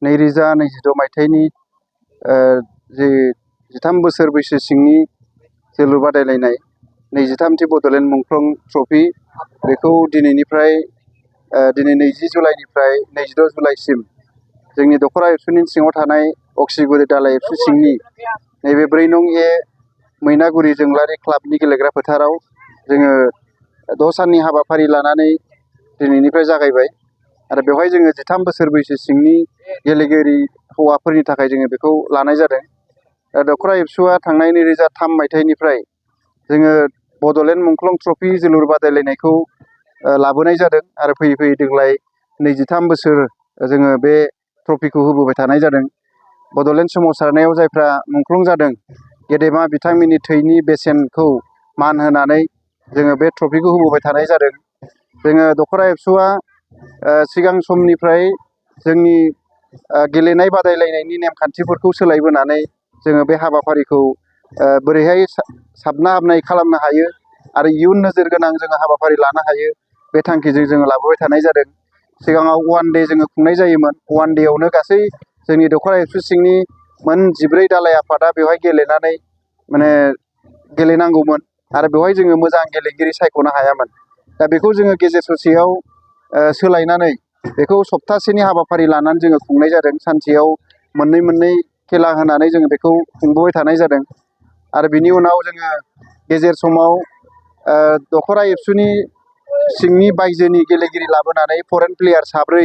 2026 मायथाइनि जे 13 बोसोर बैसो सिंनि जोलुर बादायलायनाय 23थि बड'लेण्ड मुंख्लं ट्रफी बेखौ दिनै 20 जुलाइनिफ्राय 22 जुलाइसिम जोंनि दख'र एबसुनि सिङाव थानाय अक्सिगुरि दालाइ एबसु सिंनि नैबे 4 नं ए मैनागुरि जोंलारि क्लाबनि गेलेग्रा फोथाराव जोङो 6 साननि हाबाफारि लानानै दिनैनिफ्राय जागायबाय आरो बेवहाय जोङो 13 बोसोर बैसो सिंनि गेलेगिरि हौवाफोरनि थाखाय जोङो बेखौ लानाय जादों। दख'र एबसुआ थांनाय 2003 मायथाइनिफ्राय जोङो बड'लेण्ड मुंख्लं ट्रफी जोलुर बादायलायनायखौ लाबोनाय जादों आरो फैयै फैयै देग्लाय 23 बोसोर जोङो बे ट्रफीखौ होबोबाय थानाय जादों। बड'लेण्ड सोमावसारनायाव जायफ्रा मुंख्लं जादों गेदेमा बिथांमोननि थैनि बेसेनखौ मान होनानै जोङो बे ट्रफीखौ होबोबाय थानाय जादों। जोङो दख'र एबसुआ सिगां समनिफ्राय जोंनि गेलेनाय बादायलायनायनि नेमखान्थिफोरखौ सोलायबोनानै जोङो बे हाबाफारिखौ बोरैहाय साबना हामनाय खालामनो हायो आरो इयुन नोजोर गोनां जोङो हाबाफारि लानो हायो बे थांखिजों जोङो लाबोबाय थानाय जादों। सिगाङाव 1 डे जोङो खुंनाय जायोमोन। 1 डेयावनो गासै जोंनि दख'र एबसु सिंनि मोन 14 दालाइ आफादा बेवहाय गेलेनानै गेलेनांगौमोन आरो बेवहाय जोङो मोजां गेलेगिरि सायख'नो हायामोन। दा बेखौ जोङो गेजेर ससेयाव सोलायनानै बेखौ सप्तासेनि हाबाफारि लानानै जोङो खुंनाय जादों। सानसेयाव मोननै खेला होनानै जोङो बेखौ खुंबोबाय थानाय जादों आरो बिनि उनाव जोङो गेजेर समाव दख'र एबसुनि सिंनि बायजोनि गेलेगिरि लाबोनानै फरेन प्लेयार 4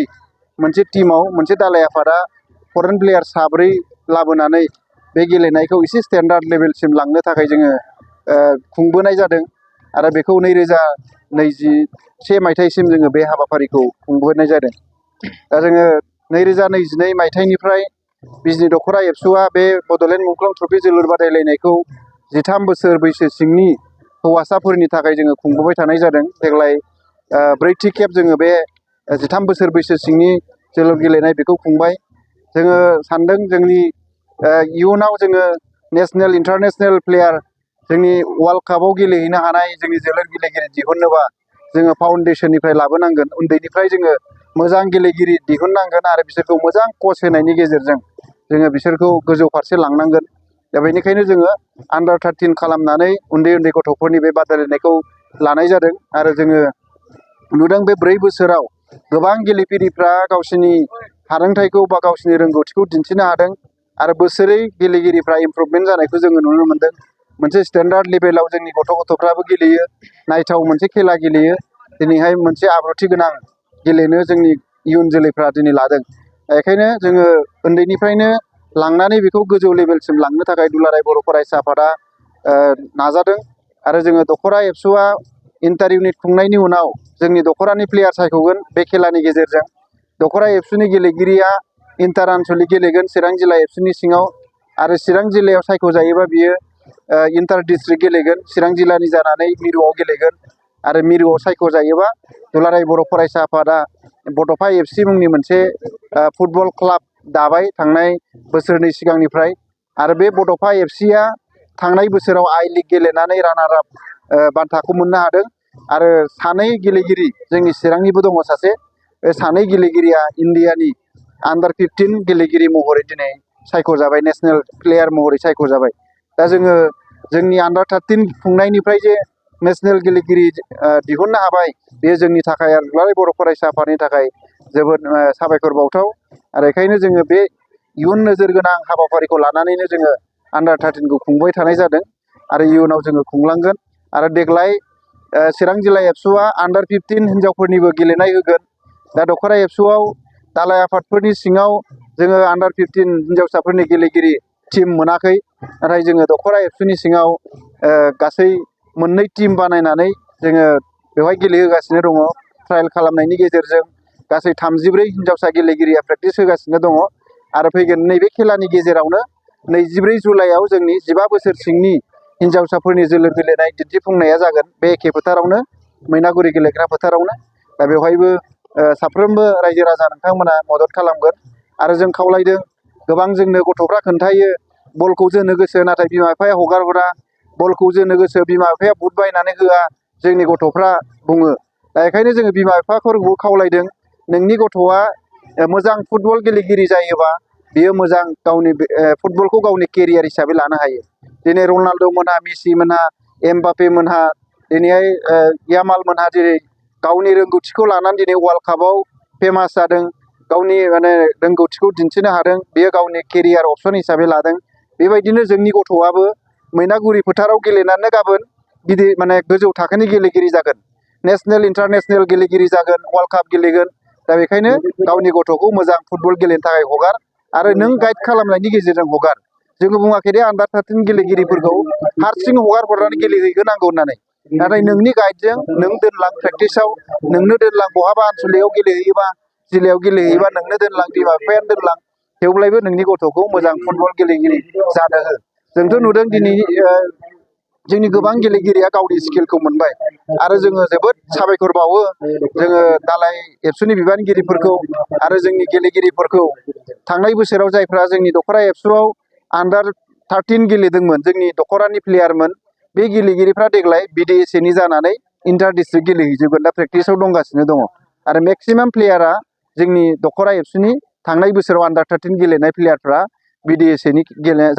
मोनसे टीमाव मोनसे दालाइ आफादा फरेन प्लेयार 4 लाबोनानै बे गेलेनायखौ एसे स्टेन्डार्ड लेभेलसिम लांनो थाखाय जोङो खुंबोनाय जादों आरो बेखौ 2021 मायथाइसिम जोङो बे हाबाफारिखौ खुंबोनाय जादों। दा जोङो 2022 मायथाइनिफ्राय बिजनि दख'र एबसुआ बे बड'लेण्ड मुंख्लं ट्रफी जोलुर बादायलायनायखौ 13 बोसोर बैसो सिंनि हौवासाफोरनि थाखाय जोङो खुंबोबाय थानाय जादों। देग्लाय 4थि खेब जोङो बे 13 बोसोर बैसो सिंनि जोलुर गेलेनाय बेखौ खुंबाय। जोङो सानदों जोंनि इयुनाव जोङो नेसनेल इन्टारनेसनेल प्लेयार जोंनि वर्ल्ड कापआव गेलेहैनो हानाय जोंनि जोलुर गेलेगिरि दिहुननोबा जोङो फाउन्डेसननिफ्राय लाबोनांगोन। उन्दैनिफ्राय जोङो मोजां गेलेगिरि दिहुननांगोन आरो बिसोरखौ मोजां कच होनायनि गेजेरजों जोङो बिसोरखौ गोजौ फारसे लांनांगोन। दा बेनिखायनो जोङो अंडार 13 खालामनानै उन्दै गथ'फोरनि बे बादायलायनायखौ लानाय जादों आरो जोङो नुदों बे 4 बोसोराव गोबां गेलेगिरिफ्रा गावसिनि हारोंथाइखौ बा गावसिनि रोंगौथिखौ दिन्थिनो हादों आरो बोसोरै गेलेगिरिफ्रा इमप्रुभमेन्ट जानायखौ जोङो नुनो मोन्दों। मोनसे स्टेन्डार्ड लेभेलाव जोंनि गथ'फ्राबो गेलेयो, नायथाव मोनसे खेला गेलेयो। दिनैहाय मोनसे आब्रुथि गोनां गेलेनो जोंनि इयुन जोलैफ्रा दिनै लादों। बेखायनो जोङो उन्दैनिफ्रायनो लांनानै बेखौ गोजौ लेभेलसिम लांनो थाखाय दुलाराय बर' फरायसा आफादा नाजादों आरो जोङो दख'र एबसुआ इन्टार इउनिट खुंनायनि उनाव जोंनि दख'रानि प्लेयार सायख'गोन। बे खेलानि गेजेरजों दख'र एबसुनि गेलेगिरिया इन्टार आनसलिक गेलेगोन चिरां जिल्ला एबसुनि सिङाव आरो चिरां जिल्लायाव सायख'जायोबा बियो इन्टार डिस्ट्रिक्ट गेलेगोन। चिरां जिल्लानि जानानै मिरुआव गेलेगोन आरो मिरुआव सायख'जायोबा दुलाराय बर' फरायसा आफादा बड'फा एफसि मुंनि मोनसे फुटबल क्लाब दाबाय थांनाय बोसोरनै सिगांनिफ्राय आरो बे बड'फा एफसिया थांनाय बोसोराव आइ लिग गेलेनानै रानार आप बान्थाखौ मोननो हादों आरो 2 गेलेगिरि जोंनि चिरांनिबो दङ सासे। बे 2 गेलेगिरिया इन्डियानि अंडार 15 गेलेगिरि महरै दिनै सायख'जाबाय, नेसनेल प्लेयार महरै सायख'जाबाय। दा जोङो जोंनि अंडार 13 खुंनायनिफ्राय जे नेसनेल गेलेगिरि दिहुननो हाबाय बेयो जोंनि थाखाय आरो दुलाराय बर' फरायसा आफादनि थाखाय जोबोद साबायखर बावथाव आरो बेखायनो जोङो बे इयुन नोजोर गोनां हाबाफारिखौ लानानैनो जोङो अंडार 13खौ खुंबाय थानाय जादों आरो इयुनाव जोङो खुंलांगोन। आरो देग्लाय चिरां जिल्ला एबसुआ अंडार 15 हिन्जावफोरनिबो गेलेनाय होगोन। दा दख'र एबसुआव दालाइ आफादफोरनि सिङाव जोङो अंडार 15 हिन्जावसाफोरनि गेलेगिरि टीम मोनाखै, नाथाय जोङो दख'र एबसुनि सिङाव गासै 2 टीम बानायनानै जोङो बेवहाय गेलेहोगासिनो दङ। ट्रायल खालामनायनि गेजेरजों गासै 34 हिन्जावसा गेलेगिरिया प्रेक्टिस होगासिनो दङ आरो फैगोन नैबे खेलानि गेजेरावनो 24 जुलाइआव जोंनि 15 बोसोर सिंनि हिन्जावसाफोरनि जोलुर गेलेनाय दिन्थिफुंनाया जागोन बे एखे फोथारावनो, मैनागुरि गेलेग्रा फोथारावनो। दा बेवहायबो साफ्रोमबो रायजो राजा नोंथांमोना मदद खालामगोन आरो जों खावलायदों। गोबां जोंनो गथ'फ्रा खोन्थायो बलखौ जोनो गोसो नाथाय बिमा बिफाया हगार हरा, बलखौ जोनो गोसो बिमा बिफाया बुट बायनानै होआ जोंनि गथ'फ्रा बुङो। दा बेखायनो जोङो बिमा बिफाफोरखौ खावलायदों नोंनि गथ'आ मोजां फुटबल गेलेगिरि जायोबा बियो मोजां गावनि फुटबलखौ गावनि केरियार हिसाबै लानो हायो। दिनै रनाल्ड' मोनहा, मेसि मोनहा, एमबापे मोनहा, दिनैहाय यामाल मोनहा दिनै गावनि रोंगौथिखौ लानानै दिनै वर्ल्ड कापआव फेमास जादों, गावनि रोंगौथिखौ दिन्थिनो हादों, बेयो गावनि केरियार अपसन हिसाबै लादों। बेबायदिनो जोंनि गथ'आबो मैनागुरि फोथाराव गेलेनानै गाबोन गिदिर गोजौ थाखोनि गेलेगिरि जागोन, नेसनेल इन्टारनेसनेल गेलेगिरि जागोन, वर्ल्ड काप गेलेगोन। दा बेखायनो गावनि गथ'खौ मोजां फुटबल गेलेनो थाखाय हगार आरो नों गाइड खालामनायनि गेजेरजों हगार। जोङो बुङाखै दे आन्डार 13 गेलेगिरिफोरखौ हारसिं हगारहरनानै गेलेहैनांगौ होननानै, नाथाय नोंनि गाइडजों नों दोनलां प्रेक्टिसाव, नोंनो दोनलां बहाबा आनसलिकआव गेलेहैयोबा, जिल्लायाव गेलेहैयोबा नोंनो दोनलां, बिमा बिफायानो दोनलां, थेवब्लाबो नोंनि गथ'खौ मोजां फुटबल गेलेगिरि जानो हो। जोंथ' नुदों दिनै जोंनि गोबां गेलेगिरिया गावनि स्किलखौ मोनबाय आरो जोङो जोबोद साबायखर बावो जोङो दालाइ एबसुनि बिबानगिरिफोरखौ आरो जोंनि गेलेगिरिफोरखौ। थांनाय बोसोराव जायफ्रा जोंनि दख'रा एबसुआव आन्डार 13 गेलेदोंमोन, जोंनि दख'रानि प्लेयारमोन, बे गेलेगिरिफ्रा देग्लाय BDSAनि जानानै इन्टार डिस्ट्रिक्ट गेलेहैजोबगोन, दा प्रेक्टिसाव दंगासिनो दङ। आरो मेक्सिमाम प्लेयारा जोंनि दख'रा एबसुनि थांनाय बोसोराव आन्डार 13 गेलेनाय प्लेयारफ्रा BDSAनि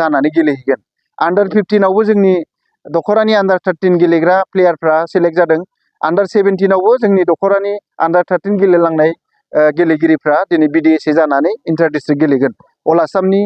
जानानै गेलेहैगोन। आन्डार 15आवबो जोंनि दख'रानि आन्डार 13 गेलेग्रा प्लेयारफ्रा सेलेक्ट जादों। आन्डार 17आवबो जोंनि दख'रानि आन्डार 13 गेलेलांनाय गेलेगिरिफ्रा दिनै BDSA जानानै इन्टार डिस्ट्रिक्ट गेलेगोन। अल आसामनि